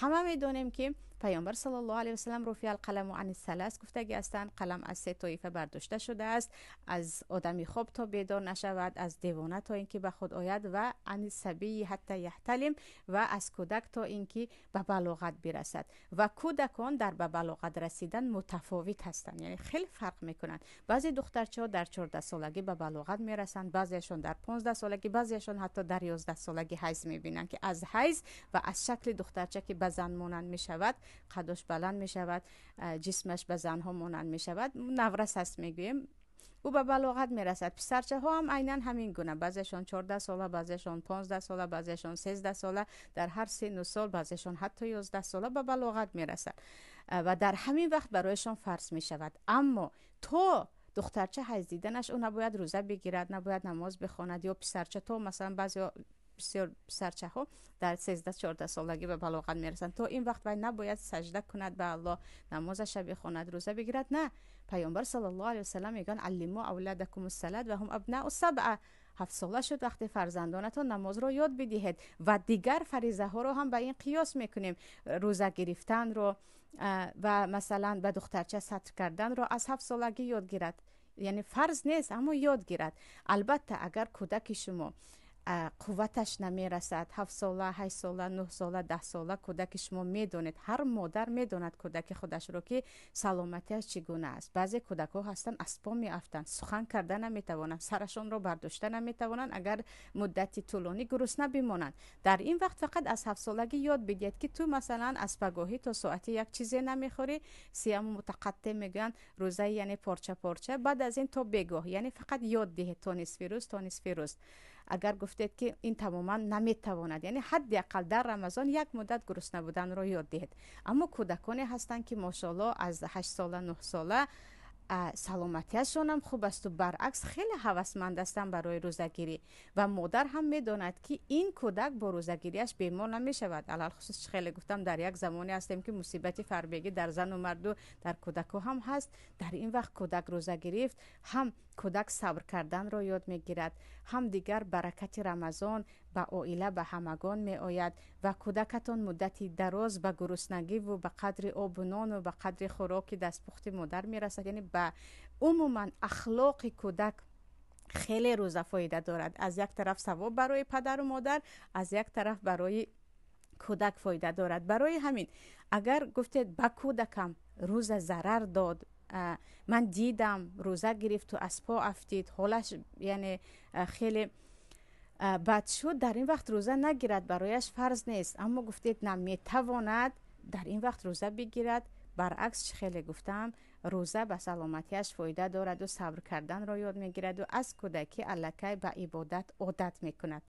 Ҳама медонем, ки Паёмбар саллаллоҳу алайҳи васаллам رفع القلم عن الثلاث гуфтагӣ ҳастанд. Қалам аз се тоифа бардошта шудааст: аз одами хоб то бедор нашавад, аз девона то ин ки ба худ ояд, ва عن الصبي حتى يحتلم, ва аз кӯдак то ин ки ба балоғат бирасад. Ва кӯдакон дар ба балоғат расидан мутафовит ҳастанд, яъне хеле фарқ мекунанд. Баъзе духтарчаҳо дар 14 солагӣ ба балоғат мерасанд, баъзеашон дар 15 солагӣ, баъзеашон ҳатто дар 11 солагӣ ҳайз мебинанд, ки аз ҳайз ва аз шакли духтарча, ки ба зан монанд мешавад, қадош баланд мешавад, ҷисмаш ба занҳо монанд мешавад, наврас аст мегӯем, ӯ ба балоғат мерасад. Писарчаҳо ҳам айнан ҳамин гуна: баъзешон 14 сола, баъзешон 15 сола, баъзешон 13 сола, дар ҳар сину сол, баъзешон ҳатто 11 сола ба балоғат мерасад ва дар ҳамин вақт барояшон фарз мешавад. Аммо то духтарча ҳайз диданаш, ӯ набояд рӯза бигирад, набояд намоз бихонад. Ё писарча то масалан, баъзе бисёр писарчаҳо дар 13-14 солагӣ ба балоғат мерасанд, то ин вақт вай набояд сажда кунад ба Аллоҳ, намозаша бихонад, рӯза бигирад. На, Паёмбар саллаллоҳу алайҳи васалам мегӯянд: علموا أولادكم الصلاة وهم أبناء سبع. 7 сола шуд вақте, фарзандонатон намозро ёд бидиҳед. Ва дигар фаризаҳоро ҳам ба ин қиёс мекунем: рӯза гирифтанро ва масалан ба духтарча сатр карданро аз 7 солагӣ ёд гирад. Яъне фарз нест, аммо ёд гирад. Албатта, агар кӯдаки шумо қувваташ намерасад, 7 сола, 8 сола, 9 сола, 10 сола кӯдаки шумо, медонед, ҳар модар медонад кӯдаки худашро, ки саломатиаш чӣ гуна аст. Баъзе кӯдакҳо ҳастанд, аз по меафтанд, сухан карда наметавонанд, сарашонро бардошта наметавонанд, агар муддати тӯлонӣ гурусна бимонанд. Дар ин вақт фақат аз 7 солагӣ ёд бидиҳед, ки ту масалан аз пагоҳӣ то соати 1 чизе намехӯрӣ, صيام متقطع мегӯянд, рӯзаи яъне порча порча, баъд аз ин то бегоҳ. Яъне фақат ёд диҳед то нисфи рӯз, то нисфи рӯз. Агар гуфтед, ки ин тамоман наметавонад, яъне ҳадди ақал дар Рамазон як муддат гурусна буданро ёд диҳед. Аммо кӯдаконе ҳастанд, ки мошоалло аз 8 сола, 9 сола саломатиашонам хуб асту баръакс хеле ҳавасманд ҳастанд барои рӯзагирӣ, ва модар ҳам медонад, ки ин кӯдак бо рӯзагириаш бемор намешавад. Алалхусус, хеле гуфтам, дар як замоне ҳастем, ки мусибати фарбегӣ дар зану марду, дар кӯдакҳо ҳам ҳаст. Дар ин вақт кӯдак рӯза гирифт, ҳам кӯдак сабр карданро ёд мегирад, ҳам дигар баракати Рамазон ба оила, ба ҳамагон меояд. Ва кӯдакатон муддати дароз ба гуруснагиву ба қадри обу нону ба қадри хӯроки дастпухти модар мерасад. Яъне ба умуман ахлоқи кӯдак хеле рӯза фоида дорад. Аз як тараф савоб барои падару модар, аз як тараф барои кӯдак фоида дорад. Барои ҳамин, агар гуфтед, ба кӯдакам рӯза зарар дод, ман дидам, рӯза гирифту аз по афтид, ҳолаш яъне хеле бад шуд, дар ин вақт рӯза нагирад, барояш фарз нест. Аммо гуфтед, на, метавонад, дар ин вақт рӯза бигирад. Баръакс, чӣ хеле гуфтам, рӯза ба саломатиаш фоида дораду сабр карданро ёд мегираду аз кӯдакӣ аллакай ба ибодат одат мекунад.